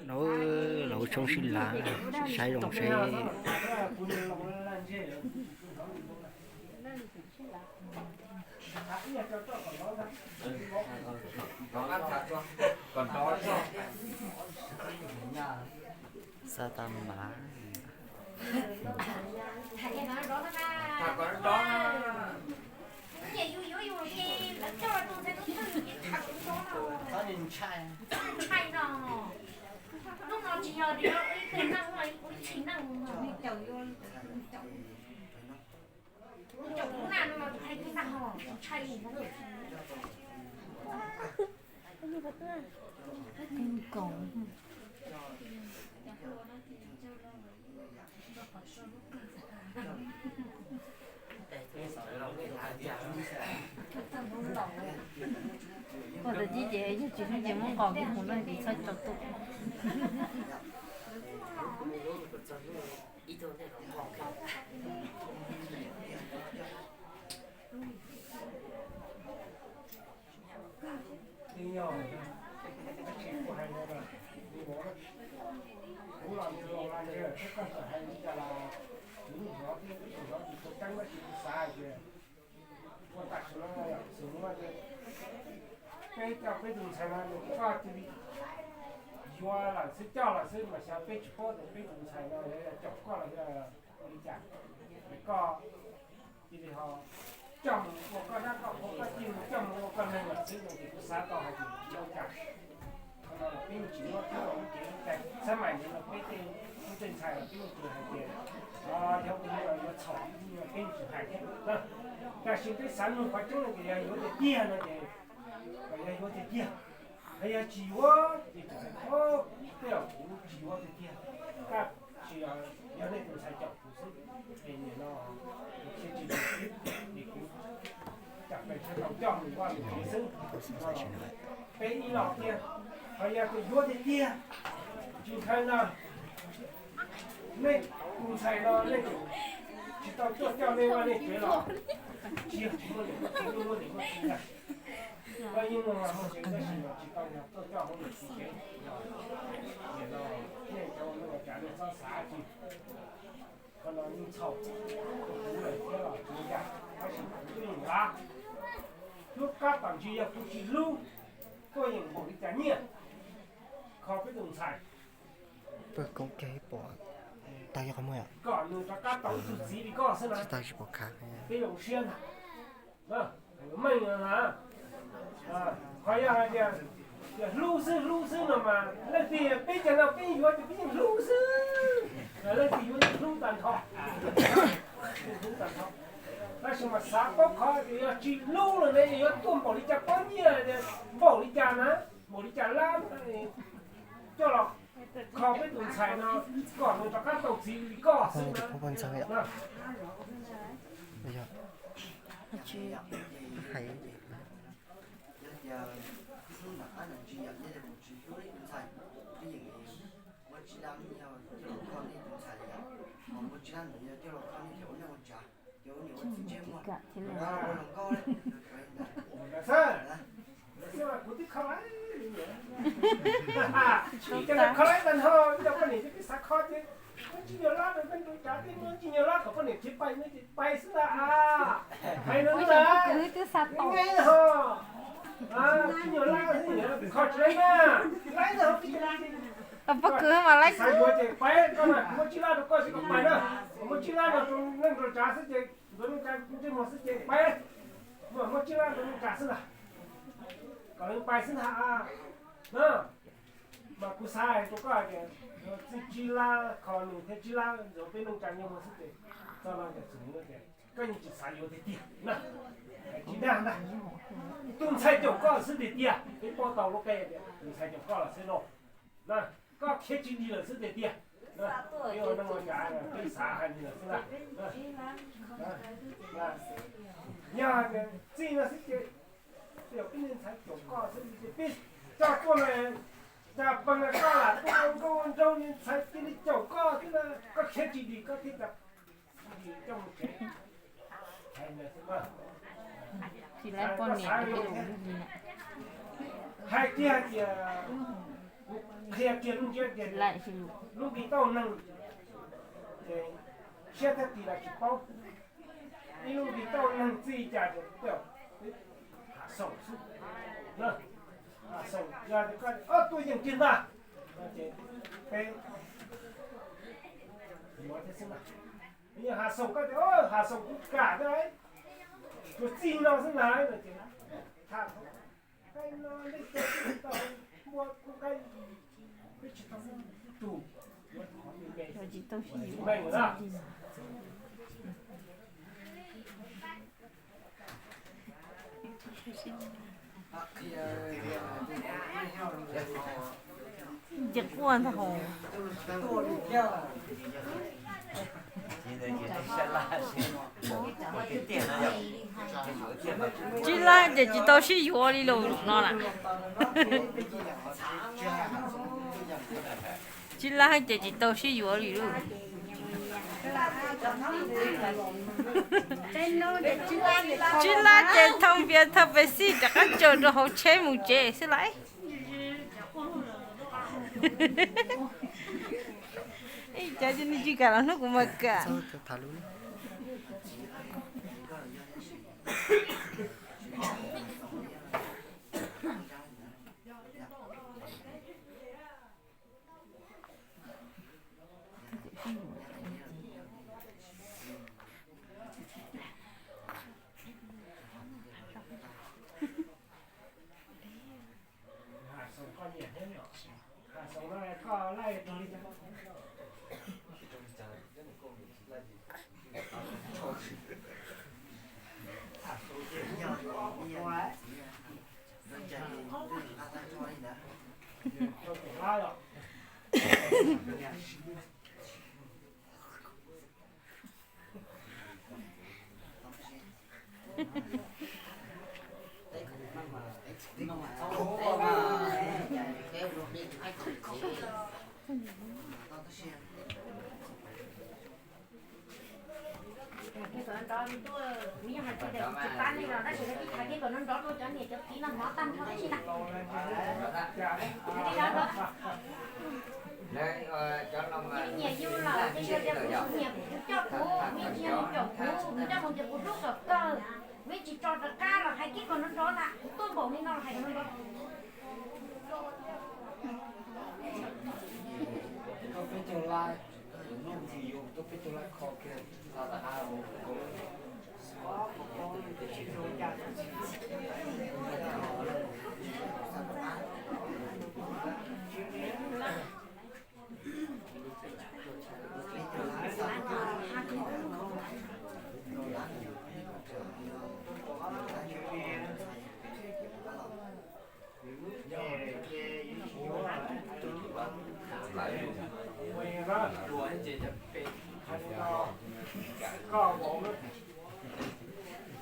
Lawv, lawv tshoob sib lav, saib zoo seb. Xa tau mas. Koj tau tib ces yog tsis muaj ces muab nqos kiag mus no ces txhob tso tuaj. Kuv los nws los ntshe peb koj txawm hais li cas los kuv yeej hnov thiab, kuv yeej hnov tsis tshua tseeb tab sis kuv xav hais tias ua tam sim no xws li peb coj peb tus ntxhais no nws koj cia li yuav lawm xwb, coj lawm xwb mas xyov peb tsis paub tias peb tus ntxhais no yog caum koj los yog ua li cas. Koj cia li ho coj mus ua koj dab koj qhua, koj cia li coj mus ua koj neeg lawm xwb no ces kuv xav tau hais tias ua li cas. Qhov no los peb yeej tsis muab txog lub kev lub cai, xab mais ntawd los peb tej, tej ntxhais los peb yeej tsis hais tias yog ua li los yuav txhaum, peb yeej tsis hais thiab. Tab sis peb xav nug qhov tseeb no ces yog yuav tiag tiag no ces kom yog yuav tiag tiag, hos yog tsis yuav ces tseem hais tej zaum kuv tsis yuav tiag tiag, tab sis yog nej tus ntxhais caum kuv xwb ces nim no kuv thiaj tsis, ces kuv cam pes sawv tau coj mus vaj mus tsev xwb. Peb ib los tiag, hos yog tias yuav tiag tiag, tsis ntshai no, nej tus ntxhais no nej tsis tau tuaj coj nej vaj nej tsev los tsis yog tsis muaj niam muaj txiv, yeej muaj niam muaj txiv ntag. Koj yeej muaj vaj muaj tsev tab sis mas tsis tau yog tuaj coj hauv niam txiv tsev. Nim no nej cov ua neej ua tsav nej txhob xav dab tsi. Qhov no yeej txhaum rau kuv lawm thiab los tsis ua cas, tab sis kuv twb yeej lav lub kab tom ntsis, yog kuv tsis hlub tuaj yeem npaum li cas nyiaj kho peb tus ntxhais. Pawg koob kiag ib puas tag yog qhov muag yom. Kom nws rov qab tau ib tug txiv li koj xwb na. Tsis tau tsis pom khav. Peb zoo siab ntag. Meej na. Qhov yog hais tias, tias hlub xwb hlub xwb no mas leej twg peb cov no peb yuav ces peb yeej hlub xwb. Leej twg yuav yeej hlub tag nrho. Hlub tag nrho. Tab sis mas xav paub qhov tias yog tsis hlub lawm ne yuav tuaj npaum li cas pob nyiaj, npaum li cas na, npaum li cas lab coj los kho peb tus ntxhais no kom nws rov qab tau txiv li koj xwb na. Yog tias hlub nram qab nram ntsis yom, yog tias kuv tsis hlub ib tus ntxhais, kuv yeem muab tsib lab yog coj los kho nej tus ntxhais li yom, ho muab tsib lab ntawd yog coj los kho nej cov ua neej ua tsav, cov ua niam ua txiv ntsej muag, ua hluas nkauj li. Xwb mas kuv twb kho lawm. Kho lawm tag nrho, cov poj niam twb xav kho ces muab tsib nyuag lab rau neej rau tsav, twb muab tsib nyuag lab kom poj niam tsis pais no ces pais xwb ntag a. Hais no ntag, nqe ho tsib nyuag lab xwb kho tsis laib na, laib ntag ho. Pob kws mas laib xwb. Yuav ces pais, koj mas muab tsib lab rau koj xwb kom pais na, muab tsib lab rau neej rau tsav xwb ces, rau neej tsa ntsej muag xwb ces pais, muab tsib lab rau neej tsa xwb ntag, kom lawv pais xwb ntag a. Mas kuv xav hais rau koj hais tias, txij tsib lab kho nws thiab tsib lab ntxuav peb neej tsa ntsej muag xwb ces txog no ces txwm tias koj yeej tsis xav yuav tiag tiag na. Tsis dag ntag, tus ntxhais caum koj xwb tiag tiag, peb paub tau lub qe tias tus ntxhais caum koj los xwb lauj. Na, koj khiav tsis dim lawm xwb tiag tiag. Peb ua neej ua tsav peb xav hais li lawm xwb ntag. Yog txij no xwb ces peb ntxhais caum koj xwb ces peb coj tuaj na, cas pes koj lam tuaj ua nkauj ua nraug, ntxhais cia li caum koj xwb na, koj khiav tsis dim koj thiaj coj mus tsev. Hais kiag hais tias Qhia kiag lub ntsiab tias lub nqi tauj neeg ces siab thiab tis los tsis paub. Ib lub nqi tauj neeg txij cas ces Hav Xoom xwb. Hav Xoom yog tias koj tuaj yeem kiag ntag ces peb yuav thiab xwb ntag. Yog Hav Xoom koj tias Hav Xoom kuv kam thiab, tsuas txij no xwb ntag no ces tham Ces quaj ntag hos. Tsib lab ces tsis tau sib yuav li lawm no lawm. Tsib lab ces tsis tau sib yuav li lawm. Tsib lab ces thau npias thau Pepsi rov qab tsaws rau hauv tsheb mus tsev xwb lauj. Ib cov nej tsis kam los hnub kuv mas kam. Tsis pab nej los tab sis lawv tib thaiv peb kom nrov nrov rau cov niam cov txiv no hnov tag nrho tab sis na. Nyiam yus lawm ces yog tias kuv niam kuv coj kuv, kuv niam tsis yog yus caum kuv, kuv coj mus ces kuv hlub kom kawg, kuv tsis tso rov qab los hais kiag kom nrov nrov na, kuv tuaj npaum li no los hais kom nrov.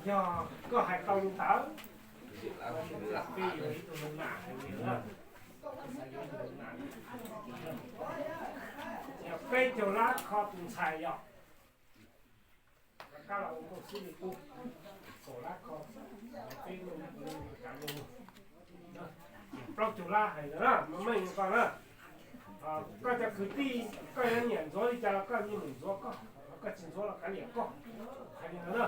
Yog koj hais tau li ntawd, peb yuav ib tug nam hais li ntawd. Yog peb caug lab kho tus ntxhais yom, rov qab los ua nkauj xib hwb li qub, kaum lab kho, peb ua kav lus, plaub caug lab hais ntawd na, meej meej rau koj na. Koj cov kwv tij, koj yuav nyiam ntxuav li cas los koj yeej meem ntxuav koj, koj tsis ntxuav los kav liam koj. Hais li ntawd na.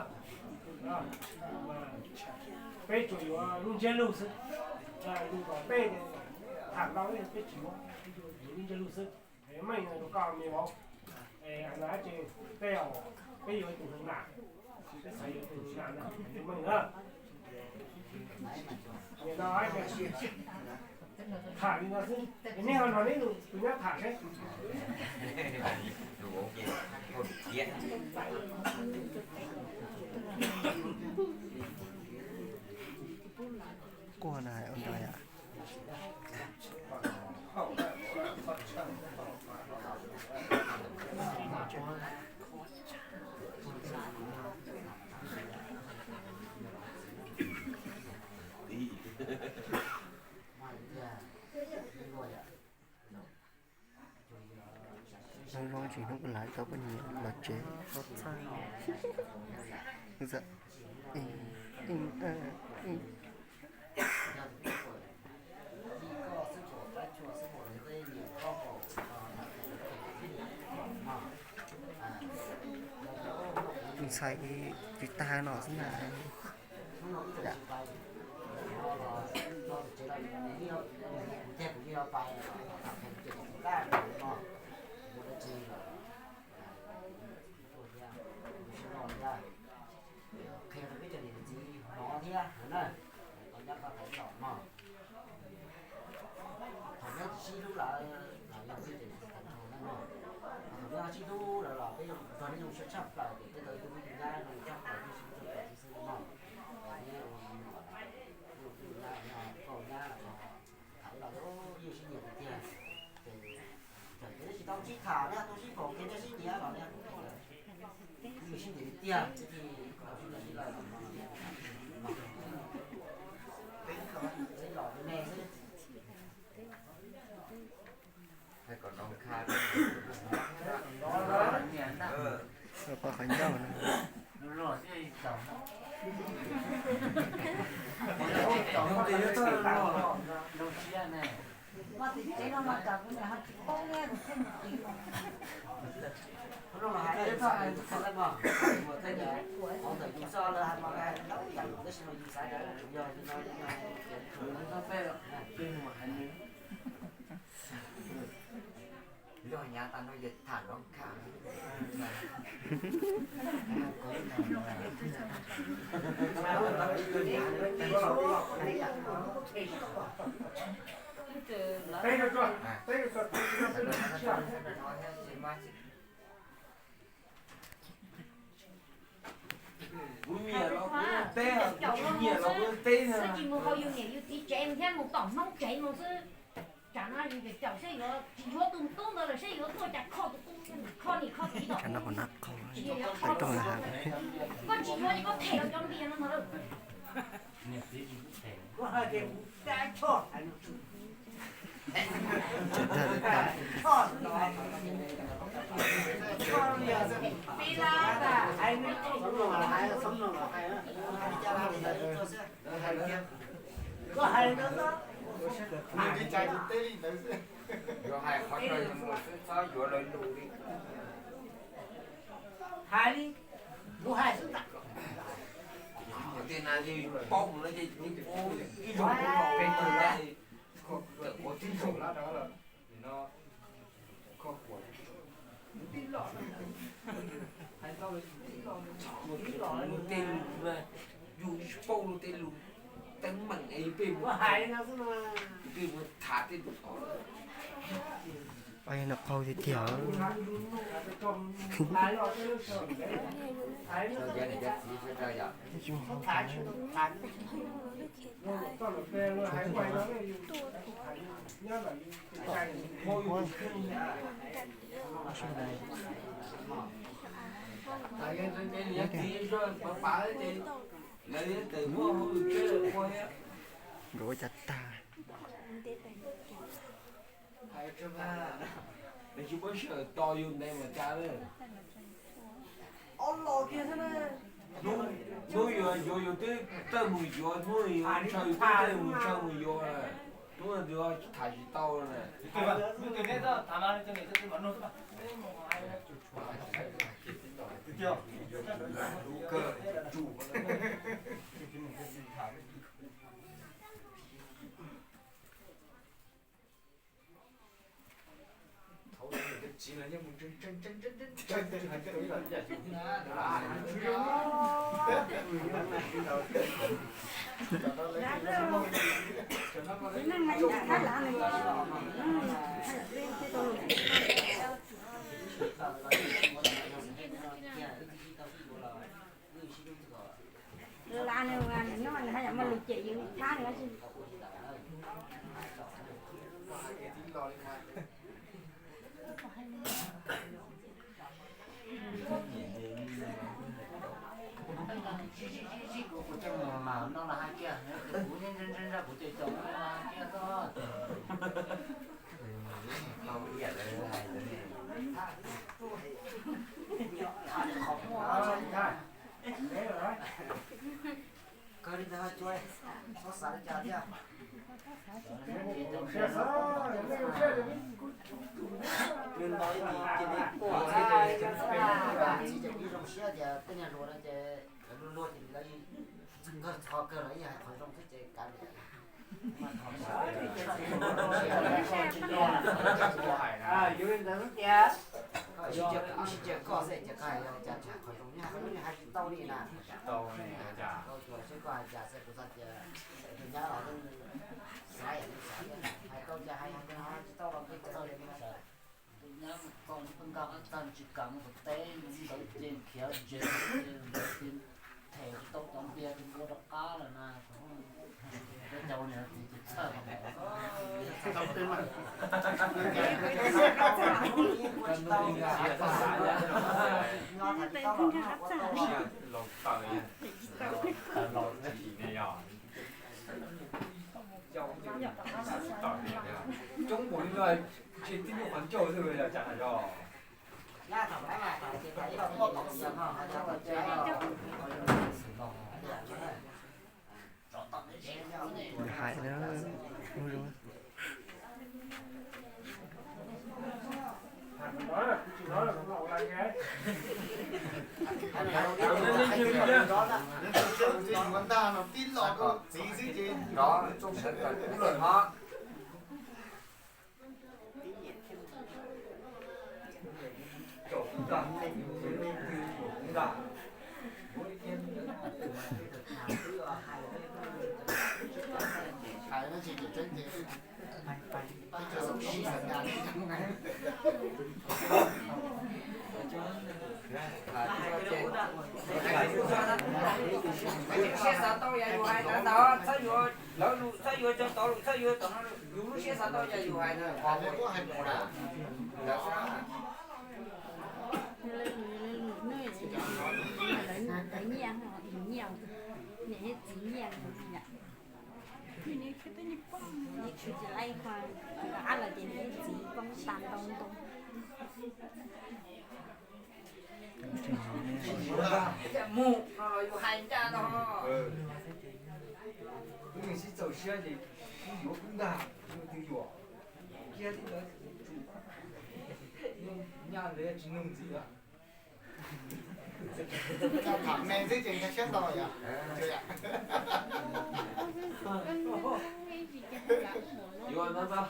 Peb tsuas yuav lub ntsiab lus xwb, lus tom tej tham ntau peb tsis yuav, yuav lub ntsiab lus xwb. Meej rau koj me vauv. Ces tej zaum peb yuav tus hneev nam, peb xav yuav tus hneev nam na, meej na. Nim no tham li no xwb, nej ho nrog neb tus nyab tham seb. Quaj na, ua ntawd yom. Zoo zoo tsis hnub kuv lawv tau poj niam los tsev. Txhais tsis tag no xwb na. Qhia rau peb cov niam txiv hnov thiab na, tau nyob koj thaiv los mog. Thaum nyob tsis sib hlub lawm los yog peb cov niam txiv tag nrho na mog. Thaum nyob sib hlub lawm los peb zoo nrog neb zoo siab tshaj plaws ces peb tau ib tug me nyab zoo tshaj plaws thiab sib hlub tshaj plaws thiab xwb mog. Neb ua nyab, koj ua nyab los thaiv los yeej sib nyiam tiag tiag. Ces txawm peb tsis tau sib tham, neb tuaj sib pom kev neb sib nyiam los neb yeej sib nyiam tiag tiag, tsis tau sib nyiam sib lawm los no. Peb los me xwb. Poj qhov ncauj no. Yog nyav tas no ces tham nrov khaj. Kuv nyiam los kuv teb, kuv tsis nyiam los kuv teb. Xwb tsis mus haus yus niam yus txiv tsev mus thiab mus tom Hmoob tsev mus xwb. Tsam no yus caum seb yuav tsis yuav tus tub ntawd lawm seb yuav tuaj cas kho tus tub, kho niam kho txiv tom. Tsam no qhov no qhau, tsis yog kho tus tub. Koj tsis yuav ces koj them rau cov npias no ntag. Yuav hais qhov no mus xwb txhob yuav lawv lus li. Hais li, kuv hais xwb ntag. Tej na paub mus no ces ib zaug peb tug na, tawm qhov tib zaug. Tej lus, yus tsis paub luag tej lus teeb meem es peb mus, peb mus tham tej lus. Nws qhau tiag tiag. Nkawd ua cas tag. Tsis muab sij hawm tos yus ntev mas cas. Hnub yuav yuav yus twb tawm mus yuav, hnub yuav ntshaw yus twb tawm mus ntshaw mus yuav, hnub twg tham tsis tau na. Lawv nws nws nyob nws haj yam muaj lus cem yus thiab nws. Kuv coj mus mas no los hais kiag, kuv nyob ntshe ntshe kuv cem caum no los hais kiag xwb. Kawg li ntawd cua, txhob xav li cas thiab. Nws nto ib tis cia li quaj, txiv ces ib zoo Siab tias tej niag hluas no ces luag luag ces lawv nkawg txhos kawg los yeej hais qhov zoo xwb ces kav liam. Yus li ntawd xwb tiag. Koj sib cia koj xwb ces koj hais cas tsis hais qhov zoo, nyob hais qhov zoo hais tsis tau li na. Tsis tau li cas. Tau tsuas seb koj hais cas xwb, kuv xav tias tus nyab los xav yam li xav thiab, hais tau cas hais, hais tsis tau los kuv tsis tau li. Tus nyab mus tau peb nkag qab txag tsis kam mus tom teb, ntawd ces khiav tsev, ntawd ces them tsis tau cov npias ces ua rov qab lawm na. Cov niam txiv ces txhawj. Laus tawm, laus tsis ne yog. Coob npaum li no, tsis tib nyuag qhov ncauj xwb cas hais yog. Hais na, ua zoo. Yuav ntag no tib los txiv xwb ces. Hais no tsis tseem ceeb ces. Siab xav tau yam yus hais ntawd, txhob yuav lawv lus, txhob yuav cov tod lus, txhob yuav tom no, yus lub siab xav tau yam yus hais ntawd. Lawv nyiaj, nyiaj, niam thiab txiv nyiaj. Tsis laiv qhov ab los ces niam thiab txiv poob tas ntau ntau. Mus no los yus hais ncaj no. Wb sib txaus siab ces wb yuav wb ntag, wb twb yuav. Kiag li ntawd, nyaj ntawd tsis nug ntxiv lawm. Tham me xwb ces nkag siab ntau yom. Yuav no ntag.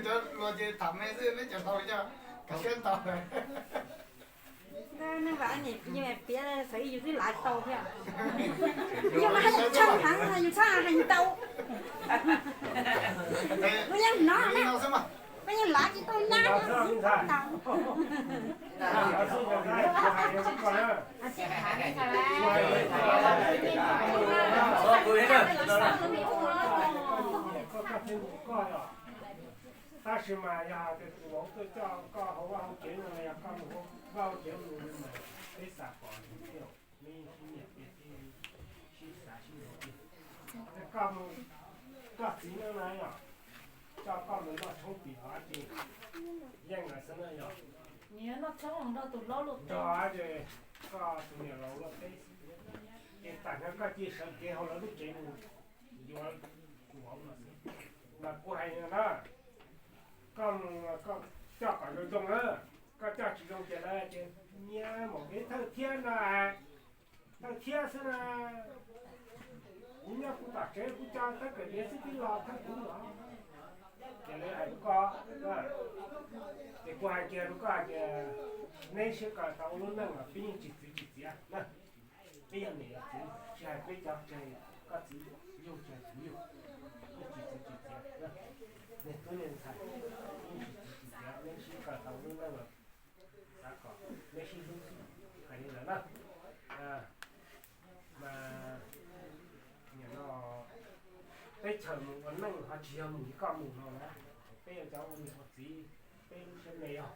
Cov luag ces tham me xwb, peb cov laus coj nkag siab ntau. Neeg vam niam piav xav yus twb lav tau thiab. Yus mas haj yus tshaj heev, yus tshaj heev ntau. Koj yeej hnov na, koj yeej lav tsis tau nyab tau. Tab sis mas yog hais tias tus vauv tuaj coj koj hauv vaj hauv tsev no, yog koj mus hauv vaj hauv tsev mus, peb xav pom tus thiab, peb sib nyiam tiag, sib xav sib nyiam tiag. Koj mus, koj txiv no na yog coj koj mus noj tshoob tim hov ces yeej lawm xwb na yog. Nws yuav noj tshoob nrog tus hlob luaj nrog ces koj tus niam laus luaj teb xwb. Ces tam no koj cia sawv kev hauv lawv lub tsev mus yuav tus vauv no xwb. Mas kuv hais no na, koj mus koj coj kom zoo zoo na, koj coj tsis zoo ces lawv ces niag maum dev thawj thiab no, thawj thiab xwb na. Kuv nyob kuv tom tsev kuv coj tab kaum diav xwb tib los thawj kuv los. Ces lawv hais rau koj, ces kuv hais kiag rau koj hais tias neb sib kawm tau ua lub neej los peb yeej tsis txwv tsis txiav na. Peb yog niam yog txiv, tsis hais peb cov tseg, koj txiv yug tseg kuv yug, yeej tsis txwv tsis txiav na. Niag tub niag ntxhais, yeej tsis txwv tsis txiav, neb sib kawm tau lub neej los xav kom neb sib hlub xwb hais li ntawd na. Mas nim no teb chaws mus ua neej ho tsis yog mus li koj mus no na, peb yog cov ua niam ua txiv, peb lub siab me yog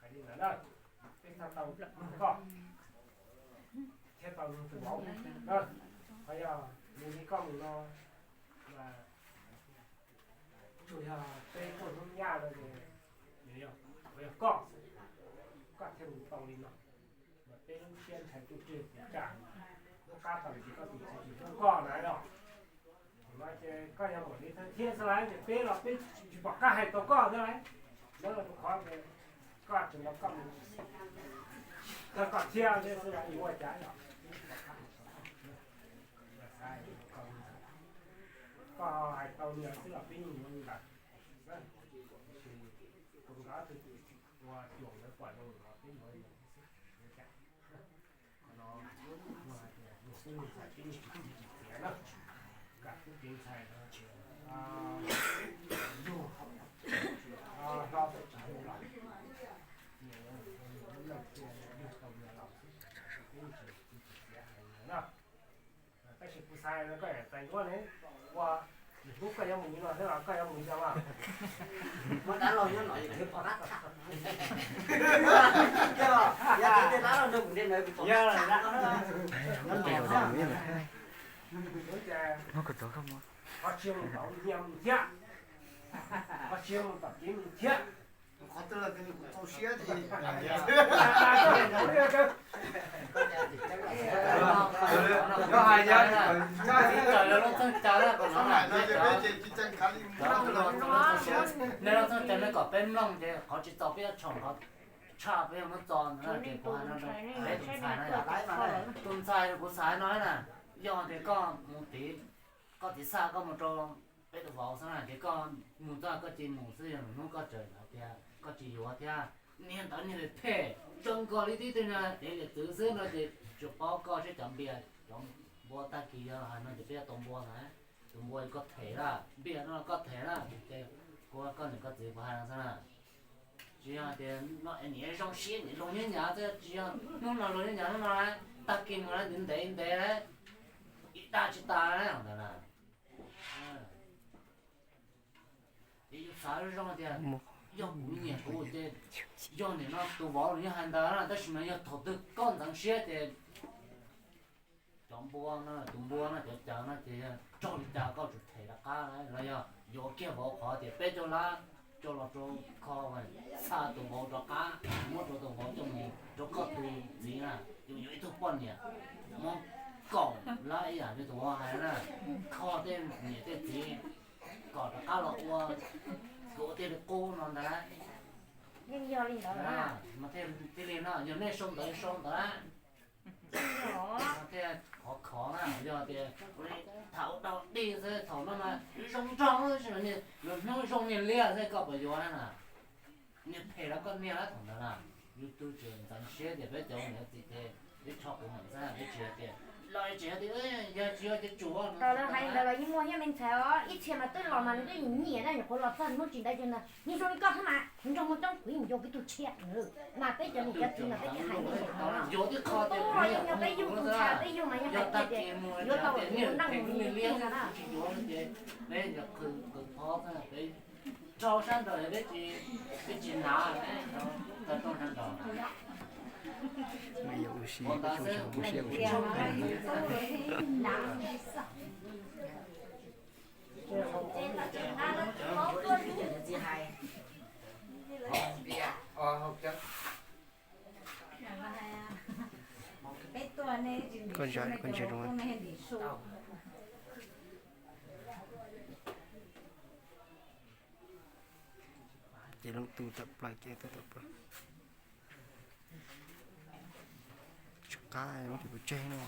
hais li ntawd na. Peb txhaj tau nug koj thiab tau nug tus vauv na. Ho yog mus li koj mus no mas tsuas yog peb tuaj hnub nyoog no ces nws yog, uas yog koj, koj thiaj mus tau li no. Mas peb lub siab ntshai tuj tseg kuv tsam lub qab tau ces koj tus txiv tsis hlub koj na yog. Thaum no ces koj yog maum dev thawj thiab xwb lauj, ces peb los peb tsis pom qab hais tau koj xwb lauj. Ntawd los rau qhov ces koj tseem los koj mus, Koj thiab xwb, ua cas koj hais tau li ntawd xwb los peb yeej yuav li ntawd. Tus nkawd tus ua cuag lawv pom zoo los peb yuav li ntawd xwb. Qhov no kuv hais tias yus tub yus ntxhais peb yeej tsis txim txiav na, kam tub kev ntxhais no ces yug hlo tawm tsam yus los, yus lub neej thiaj yug tau yus laus xwb, peb yeej tsis txim txiav hais li ntawd na. Tab sis kuv xav koj txais ncuab ne, ua hnub koj yuav mus li no thiab los koj yuav mus li cas mas? Muab dab laug nyob no yus twb pom qab tham. Yog, yog tias dab laug nrog kuv nrog nws kuv pom qab tham no. Qhov tsis mus tom nyiaj mus thiab, qhov tsis mus tom kev mus thiab. Qhov twg los kuv txaus siab ces nej lub txoj cai nej kom peb mloog ces qhov tsis txaus peb yuav tshoom, qhov tshaj peb yuav muab txo ntawd ces kuv hais no rau peb tus ntxhais no yom. Tus ntxhais kuv xav no na, yog tias koj mus tiv, koj tiv xaj koj mus rau peb tus vauv xwb na ces koj mus txog koj cia mus xwb, yog hnub koj tseem hais tias koj tsis yuav thiab, niag ntawd niag phem zoo nkaus li tib tug niag dev liam txwv xwb no ces tsuas paub koj seb cov npias cov npua tag kis yog hais no ces peb yuav tau npua ntag. Tus npua koj them lawm, npias no koj them lawm ces kuv koj niam koj txiv kuv hais no xwb na. Tsis yog tias no es niam zoo siab niam luag nyob nyav xwb, tsis yog hnub no luag nyob nyav hnub no, tag kis mus lawm ntev ntev lawm, ib dag tsis tas lawm ntawd na. Es yus xav zoo tias yog kuv nyiam kuv ces yog nim no tus vauv los yeej hais ntawd na, tab sis mas yog thaum twg koj ntxeev siab ces cov npua no, tus npua no, cov cav no ces raug li cas koj tsum them rov qab los yog yuav kiag vauv qhov tias peb caug lab coj los rau kho, xa tus vauv rov qab, muab rau tus vauv coj mus rau koj tus txiv na, yus yuav ib tug poj niam muab kaum lab ib yam li tus vauv hais na, kho tej niam tej txiv kom rov qab los ua, kom ua tej li qub no ntag. Yeej yog li ntawd na. Mas thiaj li no, yog nej sau ntawv sau ntawd. Thiaj khov khov na, yog tias ua li tham ua dog dig xwb, thaum no mas zoo nraug xwb, lwm hnub zoo niag liab xwb koj puas yuav na? Niag phem los koj niag lab thaum ntawd na. Yus tus tseem ntxeev siab tias peb cov niam txiv ces peb tsho quav ntxaib, peb tsis hais tias los tsis hais tias yog tsis yog ces tsum. Thaum lawv hais ntawd los yeej muaj thiab me ntxhais os, ib txhia mas twb los mas nws twb nyiam na, nyuam qhuav los txog hnub tsis ntawd ces na, niag zoo li koj thiab mas kuv nrog muaj coob kuv yeej yuav kuv ib tug tshiab. Mas peb cov niam cov txiv mas peb tsis hais li ntawd na. Tus tub los yeej yog peb yug, tus ntxhais peb yug mas yeej hais tias yuav tau ua neej mus li tiag no na. Rau sab nraud peb tsis, peb tsis hnav, tau rau sab nraud. Koj ntsia, koj ntsia rau. Ces lub tu tawm plaws, ces tu tawm plaws. Tsis qab, muab tus tseg no.